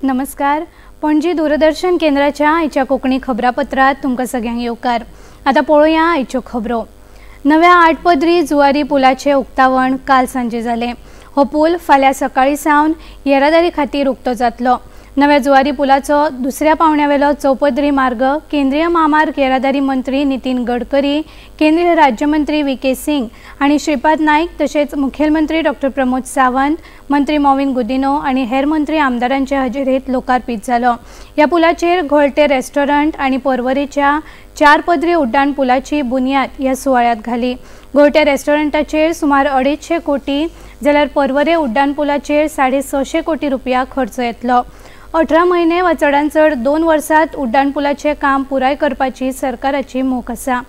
नमस्कार, पणजी दूरदर्शन केंद्राच्या आयच्या कोंकणी खबरापत्रात तुमकां सगळ्यांक येवकार। आतां पळोवया आयच्यो खबरो। नव्या आठपदरी जुवारी पुलाचें उक्तावण काल सांजे जालें। हो पूल फाल्यां सकाळीं सावन येरादारी खातीर उक्तो जातलो। नव्या जुवारी पुलाचो दुसऱ्या पावण्यावेलो चौपदरी मार्ग केंद्रीय म्हामार्ग येरादारी मंत्री नितीन गडकरी, केंद्रीय राज्यमंत्री व्ही के सिंग आनी श्रीपाद नायक तशेंच मुखेलमंत्री डॉक्टर प्रमोद सावंत, मंत्री मॉविन गुदिनो आनी हेर मंत्री आमदारांचे हजेरेंत लोकार्पीत जालो। ह्या पुलाचेर घोळटे रेस्टॉरंट आनी पर्वरेच्या चार पदरी उड्डाण पुलाची बुन्याद ह्या सुवाळ्यांत घाली। घोळटे रेस्टॉरंटाचेर सुमार 250 कोटी जाल्यार पर्वरे उड्डाण पुलाचेर 650 कोटी रुपया खर्च येतलो। 18 म्हयने वा चडांत चड 2 वर्सांत उड्डाण पुलाचें काम पुराय करपाची सरकाराची मोख आसा।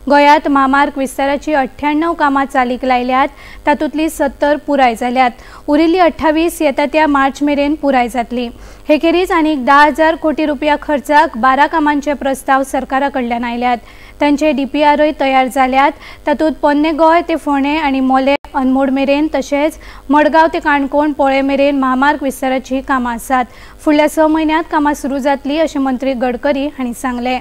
गोंयांत म्हामार्ग विस्ताराची 98 कामां चालीक लायल्यात, तातूंतली 70 पुराय जाल्यात। उरिल्ली 28 येता त्या मार्च मेरेन पुराय जातली। हे खेरीज आनीक 10,000 कोटी रुपया खर्चाक 12 कामांचे प्रस्ताव सरकारा कडल्यान आयल्यात। तांचे डीपीआरय तयार जाल्यात। तातूंत पोन्ने गोंय ते फोंडें आनी मोले अनमोड मेरेन तशेंच मडगांव ते काणकोण पोळे मेरेन म्हामार्ग विस्ताराची कामां आसात। फुडल्या 6 म्हयन्यांत कामां सुरू जातली अशें मंत्री गडकरी हांणी सांगलें।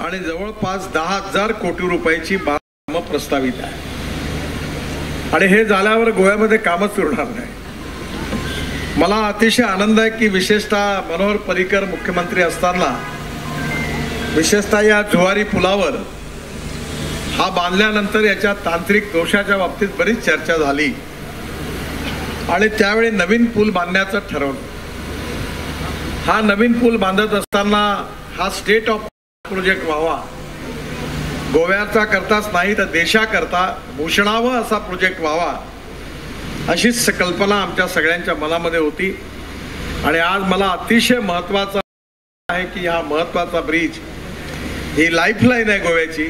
आणि जवळपास 10,000 कोटी रुपयाची कामं प्रस्तावित आहे आणि हे झाल्यावर गोव्यामध्ये कामच उरणार नाही। मला अतिशय आनंद आहे की विशेषतः मनोहर पर्रिकर मुख्यमंत्री असताना विशेषतः या जुवारी पुलावर हा बांधल्यानंतर याच्या तांत्रिक दोषाच्या बाबतीत बरीच चर्चा झाली आणि त्यावेळी नवीन पूल बांधण्याचं ठरवलं। हा नवीन पूल बांधत असताना हा स्टेट ऑफ प्रोजेक्ट व्हावा, गोव्याचा करताच नाही तर देशाकरता भूषणावा असा प्रोजेक्ट व्हावा अशीच कल्पना आमच्या सगळ्यांच्या मनामध्ये होती। आणि आज मला अतिशय महत्त्वाचा आहे की हा महत्त्वाचा ब्रिज, ही लाईफलाईन आहे गोव्याची,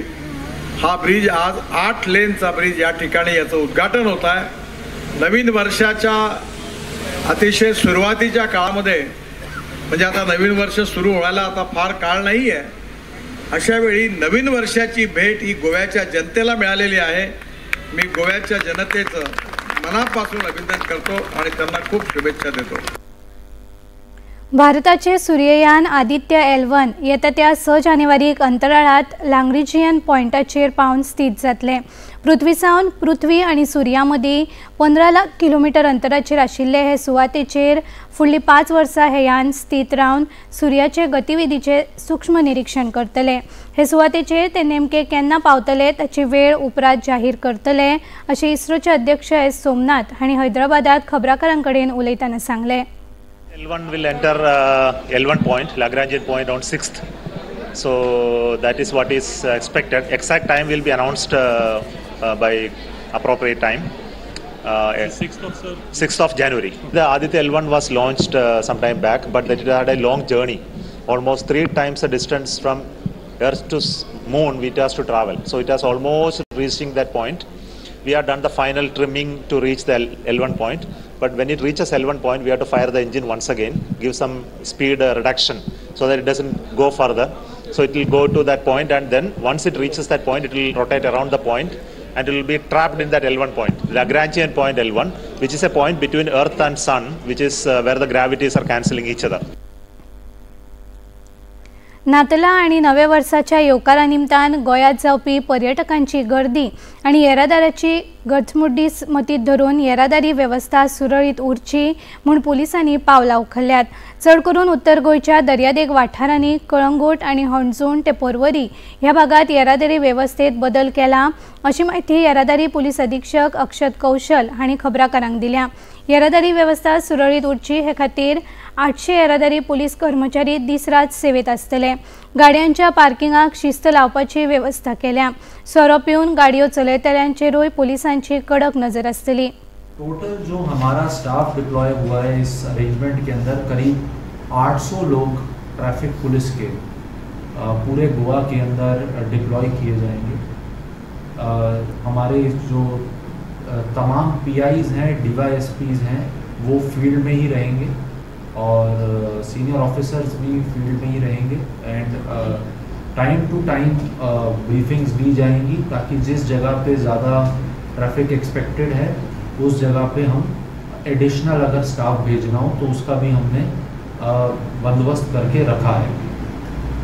हा ब्रिज आज 8 लेनचा ब्रिज या ठिकाणी याचं उद्घाटन होत आहे। नवीन वर्षाच्या अतिशय सुरुवातीच्या काळामध्ये, म्हणजे आता नवीन वर्ष सुरू व्हायला आता फार काळ नाही आहे, अशा वेळी नवीन वर्षाची भेट ही गोव्याच्या जनतेला मिळालेली आहे। मी गोव्याच्या जनतेचं मनापासून अभिनंदन करतो आणि त्यांना खूप शुभेच्छा देतो। भारताचे सूर्ययान आदित्य L1 येता त्या 6 जानेवारीक अंतराळात लांग्रिजियन पॉयंटाचेर पावन स्थित जातले। पृथ्वी सावन पृथ्वी आनी सुर्या मदीं 15 लाख किलोमिटर अंतराचेर आशिल्ले हे सुवातेचेर फुडलीं 5 वर्सां हे यान स्थित रावन सुर्याचे गतिविधीचे सूक्ष्म निरीक्षण करतले। हे सुवातेचेर ते नेमके केन्ना पावतले ताची वेळ उपरांत जाहीर करतले अशें इस्रोचे अध्यक्ष एस सोमनाथ हांणी हैदराबादात खबराकारां कडेन उलयतना सांगलें। L1 will enter L1 point, Lagrangian point on 6th. So that is what is expected. Exact time will be announced by appropriate time. 6th of, sir? 6th of January. The Aditya L1 was launched some time back, but it had a long journey, almost 3 times the distance from Earth to Moon it has to travel. So it has almost reaching that point. We have done the final trimming to reach the L1 point, but when it reaches L1 point, we have to fire the engine once again, give some speed reduction so that it doesn't go further. So it will go to that point, and then once it reaches that point, it will rotate around the point and it will be trapped in that L1 point, Lagrangian point L1, which is a point between Earth and Sun, which is where the gravities are cancelling each other. नातला आनी नव्या वर्साच्या येवकारा निमतान गोंयांत जावपी पर्यटकांची गर्दी आनी येरादाराची गचमुड्डी मतींत धरून येरादारी वेवस्था सुरळीत उरची म्हूण पुलिसांनी पावलां उखल्ल्यात। चड करून उत्तर गोंयच्या दर्यादेग वाठारांनी कळंगूट आनी हणजूण ते पर्वरी ह्या भागांत येरादारी वेवस्थेत बदल केला अशी म्हायती येरादारी पुलीस अधीक्षक अक्षत कौशल हांणी खबराकारांक दिल्या। येरादारी वेवस्था सुरळीत उरची हे खातीर 800 येरादारी पुलीस कर्मचारी दीस रात सेवेत आसतले। गाडयांच्या पार्किंगाक शिस्त लावपाची वेवस्था केल्या। सोरो पिवन गाडयो चलयतल्यांचेरूय पुलिसांची कडक नजर आसतली। टोटल जो हमारा स्टाफ डिप्लॉय हुआ है इस अरेंजमेंट के अंदर करीब 800 लोग ट्रैफिक पुलिस के पूरे गोवा के अंदर डिप्लॉय किए जाएंगे। हमारे जो तमाम PIs हैं, DYSPs हैं, वो फील्ड में ही रहेंगे और सीनियर ऑफिसर्स भी फील्ड में ही रहेंगे and time to time briefings दी जाएंगी ताकि जिस जगह पे ज़्यादा ट्रैफिक एक्सपेक्टेड है उस जगह पे हम एडिशनल अगर स्टाफ भेजना हो तो उसका भी हमने बंदोबस्त करके रखा है।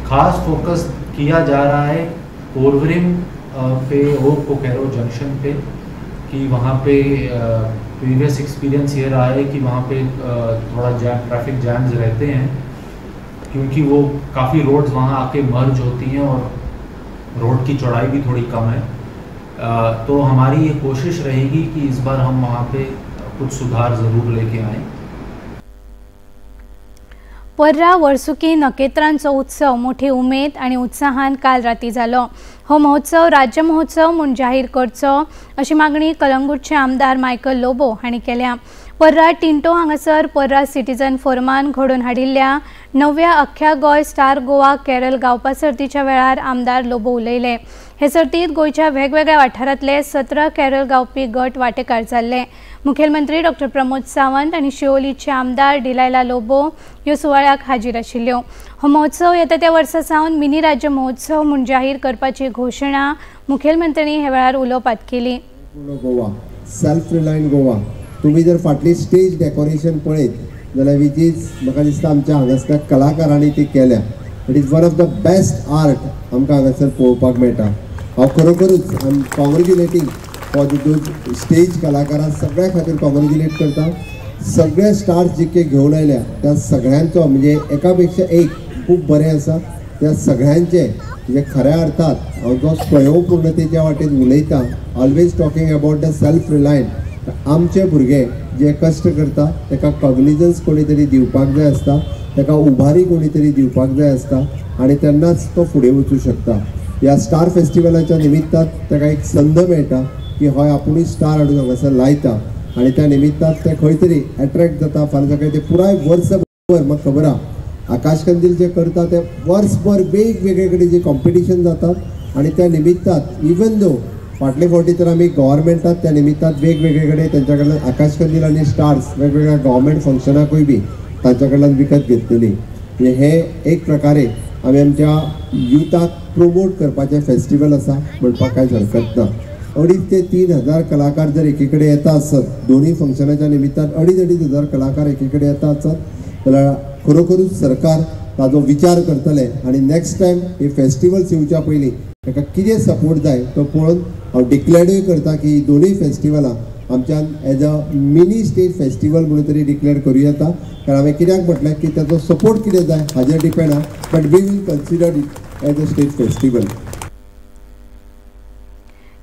खास फोकस किया जा रहा है पोरवरिम पे और कोकेरो जंक्शन पे कि वहाँ पे प्रीवियस एक्सपीरियंस ये रहा है कि वहाँ पे थोड़ा जैम, ट्रैफिक जैम्स रहते हैं, क्योंकि वो काफ़ी रोड्स वहाँ आके मर्ज होती हैं और रोड की चौड़ाई भी थोड़ी कम है। तो हमारी ये कोशिश रहेगी कि इस बार हम वहाँ पे कुछ सुधार ज़रूर लेके आएँ। पर्रा वर्सुकी नकेत्रांचो उत्सव मोठी उमेद आनी उत्साहान काल राती जालो। हो महोत्सव राज्य महोत्सव म्हूण जाहीर करचो अशी मागणी कलंगूटचे आमदार मायकल लोबो हांणी केल्या। पर्रा टिंटो हांगासर पर्रा सिटीजन फोरमान घडोवन हाडिल्ल्या नव्या अख्ख्या गोंय स्टार गोवा केरळ गावपा सर्तीच्या वेळार आमदार लोबो उलयले। हे सर्तीत गोंयच्या वेगवेगळ्या वाठारांतले 17 केरळ गावपी गट वांटेकार जाल्ले। मुखेलमंत्री डॉक्टर प्रमोद सावंत आनी शिवोलीचे आमदार डिलायला लोबो ह्यो सुवाळ्याक हाजीर आशिल्ल्यो। हो महोत्सव येता त्या वर्सा सावन मिनी राज्य महोत्सव म्हूण जाहीर करपाची घोशणा मुखेलमंत्र्यांनी ह्या वेळार उलोवपात केली। गोवा सेल्फ रिलायंट गोवा, तुम्ही जर फाटली स्टेज डेकोरेशन पळयत जाल्यार which is म्हाका दिसता आमच्या हांगासल्या कलाकारांनी ती केल्या। It is one of the best art आमकां हांगासर पळोवपाक मेळटा। हांव खरोखरूच I am congratulating for those stage कलाकारां सगळ्या खातीर कॉंग्रेच्युलेट करता। सगळे स्टार्स जितके घेवन आयल्या त्या सगळ्यांचो म्हणजे एका पेक्षा एक खूब बरें आसा। त्या सगळ्यांचे म्हणजे खऱ्या अर्थात हांव जो स्वयंपूर्णतेच्या वाटेन उलयता, always talking about the self reliant, आमचे भुरगे जे कश्ट करता ताका कॉग्निजन्स कोणी तरी दिवपाक जाय आसता, ताका उभारी कोणी तरी दिवपाक जाय आसता आनी तेन्नाच तो फुडें वचूं शकता। ह्या स्टार फेस्टिवलाच्या निमित्तान ताका एक संद मेळटा की हय आपुणूय स्टार हाडून हांगासर लायता आनी त्या निमित्तान ते खंय तरी एट्रेक्ट जाता। फाल्यां सकाळी ते पुराय वर्सभर म्हाका खबर आहा आकाश कंदील जे करता ते वर्सभर वेगवेगळे कडेन जे कॉम्पिटिशन जातात आनी त्या निमित्तान इवन दो फाटले फावटी तर आमी गव्हर्मेंटात त्या निमित्तान वेगवेगळे कडेन तेंच्या कडल्यान आकाश कंदील आनी स्टार्स वेगवेगळ्या गव्हर्मेंट फंक्शनाकूय बी तांच्या कडल्यान विकत घेतलेली। म्हणजे हे एक प्रकारे आमी आमच्या युथाक प्रोमोट करपाचें फेस्टिवल आसा म्हणपाक कांयच हरकत ना। 2.5 ते 3 हजार कलाकार जर एकी कडेन येता आसत, दोनूय फंक्शनाच्या निमित्तान 2.5-2.5 हजार कलाकार एकी कडेन येता आसत जाल्यार खरोखरूच सरकार ताजो विचार करतले आनी नेक्स्ट टायम हे फेस्टिवल्स येवच्या पयलीं ताका कितें सपोर्ट जाय तो पळोवन हांव डिक्लेरूय करता की दोनूय फेस्टिवलां आमच्यान as a mini state festival म्हणून तरी डिक्लेअर करूं येता। कारण हांवें कित्याक म्हटलें की ताचो सपोर्ट कितें जाय हाजेर डिपेंड आहा, but we will consider it as a state festival.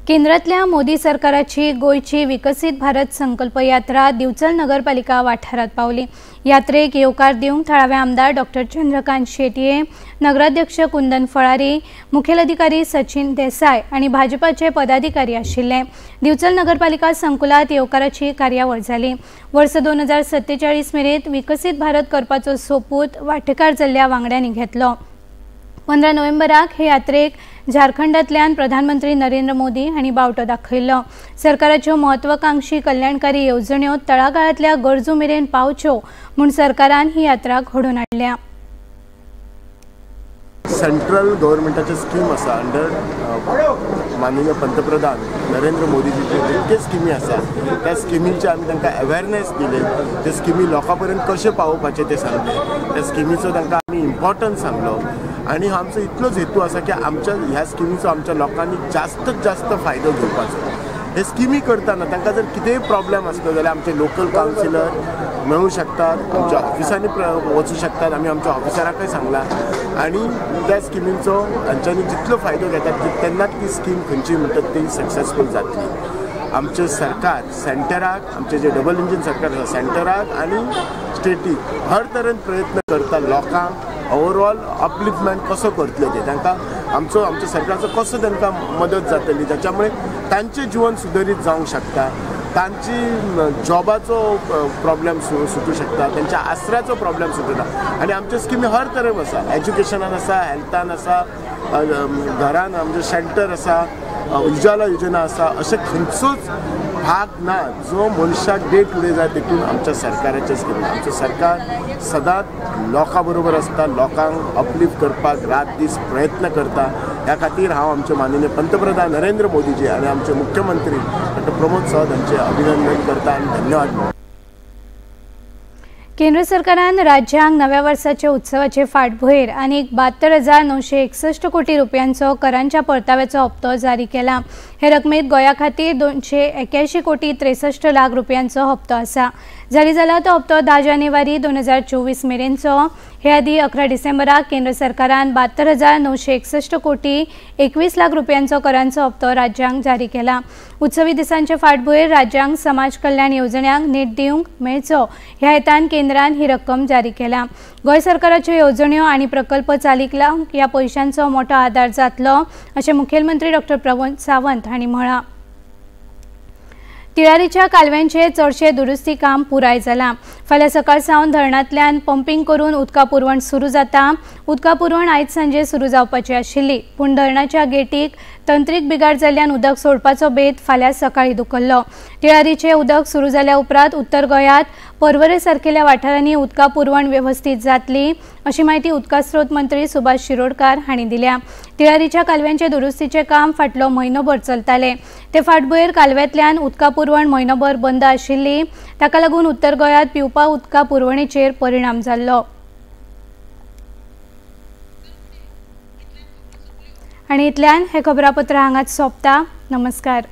केंद्रातल्या मोदी सरकाराची गोंयची विकसीत भारत संकल्प यात्रा दिवचल नगरपालिका वाठारात पावली। यात्रेक येवकार दिवंक थळावे आमदार डॉक्टर चंद्रकांत शेटये, नगराध्यक्ष कुंदन फळारी, मुखेल अधिकारी सचिन देसाय आनी भाजपाचे पदाधिकारी आशिल्ले। दिवचल नगरपालिका संकुलात येवकाराची कार्यावळ जाली। वर्स 2047 मेरेन विकसीत भारत करपाचो सोपूत वांटेकार जाल्ल्या वांगड्यांनी घेतलो। 15 नोव्हेंबराक हे यात्रेक झारखंडांतल्यान प्रधानमंत्री नरेंद्र मोदी हांणी बावटो दाखयल्लो। सरकाराच्यो महत्वाकांक्षी कल्याणकारी येवजण्यो तळागाळांतल्या गरजू मेरेन पावच्यो म्हूण सरकारान ही यात्रा घडोवन हाडल्या। सेंट्रल गव्हर्मेंटाचे स्कीम आसा अंडर माननीय पंतप्रधान नरेंद्र मोदीजीचे जितके स्किमी आसा त्या स्किमींचे आमी तांकां अवेरनेस दिले, ते स्किमी लोकां पर्यंत कशें पावोवपाचें तें सांगलें, त्या स्किमीचो तांकां आमी इम्पॉर्टन्स सांगलो आनी आमचो इतलोच हेतू आसा की आमच्या ह्या स्किमीचो आमच्या लोकांनी जास्तच जास्त फायदो घेवपाचो। हे स्किमी करतना तांकां जर कितेंय प्रॉब्लेम आसलो जाल्यार आमचे लोकल कावन्सिलर मेळूं शकतात, आमच्या ऑफिसांनी वचूं शकतात, आमी आमच्या ऑफिसराकय सांगलां आनी त्या स्किमींचो तांच्यांनी जितलो फायदो घेतात तेन्नाच ती स्कीम खंयची म्हणटात ती सक्सेसफूल जातली। आमचें सरकार सेंटराक, आमचें जें डबल इंजीन सरकार आसा सेंटराक आनी स्टेटीक हर तरेन प्रयत्न करता लोकांक ओवरऑल अपलिफ्टमेंट कसो करतले ते, तांकां आमचो आमच्या सरकाराचो कसो तांकां मदत जातली जाच्यामुळे तांचें जिवन सुदरीत जावंक शकता, तांची जॉबाचो प्रॉब्लेम सुटूं शकता, तांच्या आसऱ्याचो प्रॉब्लेम सुटता। आनी आमच्यो स्किमी हर तरेन आसा, एज्युकेशनान आसा, हेल्थान आसा, घरान आमचें शेल्टर आसा, उजाला योजना आसा, अशें खंयचोच भाग ना जो मनशाक डे टू डे जाय तितून आमच्या सरकाराचे स्किमी। आमचें सरकार सदांच लोकां बरोबर आसता, लोकांक अपलिफ्ट करपाक रात दीस प्रयत्न करता। ह्या खातीर हांव आमचे माननीय पंतप्रधान नरेंद्र मोदीजी आनी आमचे मुख्यमंत्री डॉक्टर प्रमोद सावंत हांचे अभिनंदन करता आनी धन्यवाद। केंद्र सरकारान राज्यांक नव्या वर्साच्या उत्सवाचे फाटभुंयेर आनीक 72,961 कोटी रुपयांचो करांच्या परताव्याचो हप्तो जारी केला. हे रकमेत गोंया खातीर 281 कोटी 63 लाख रुपयांचो हप्तो आसा. जारी जाला तो हप्तो 10 जानेवारी 2024 मेरेनचो. हे आदी 11 डिसेंबराक केंद्र सरकारान 72,961 कोटी 21 लाख रुपयांचो करांचो हप्तो राज्यांक जारी केला. उत्सवी दिसांचे फाटभुंयेर राज्यांक समाज कल्याण येवजण्यांक नेट दिवंक मेळचो ह्या हेतान केंद्रान ही रक्कम जारी केला. गोंय सरकाराच्यो येवजण्यो आनी प्रकल्प चालीक लावंक ह्या पयशांचो मोठो आदार जातलो अशें मुखेलमंत्री डॉ प्रमोद सावंत हांणी म्हळां. तिळारीच्या कालव्यांचे चडशे दुरुस्ती काम पुराय जालां. फाल्यां सकाळ सावन धरणांतल्यान पंपींग करून उदका पुरवण सुरू जाता. उदका पुरवण आयज सांजे सुरू जावपाची आशिल्ली, पूण धरणाच्या गेटीक तंत्रीक बिगाड जाल्ल्यान उदक सोडपाचो बेत फाल्यां सकाळीं धुकल्लो. तिळारीचें उदक सुरू जाल्या उपरांत उत्तर गोंयांत पर्वरे सारकेल्या वाठारांनी उदका पुरवण वेवस्थीत जातली अशी म्हायती उदका स्रोत मंत्री सुभाष शिरोडकार हांणी दिल्या. तिळारीच्या कालव्यांचे दुरुस्तीचें काम फाटलो म्हयनोभर चलतालें. ते फाटभुंयेर कालव्यांतल्यान उदका पुरवण म्हयनोभर बंद आशिल्ली. ताका लागून उत्तर गोंयांत पिवपा उदका पुरवणेचेर परिणाम जाल्लो. आनी इतल्यान हें खबरापत्र हांगाच सोंपता. नमस्कार.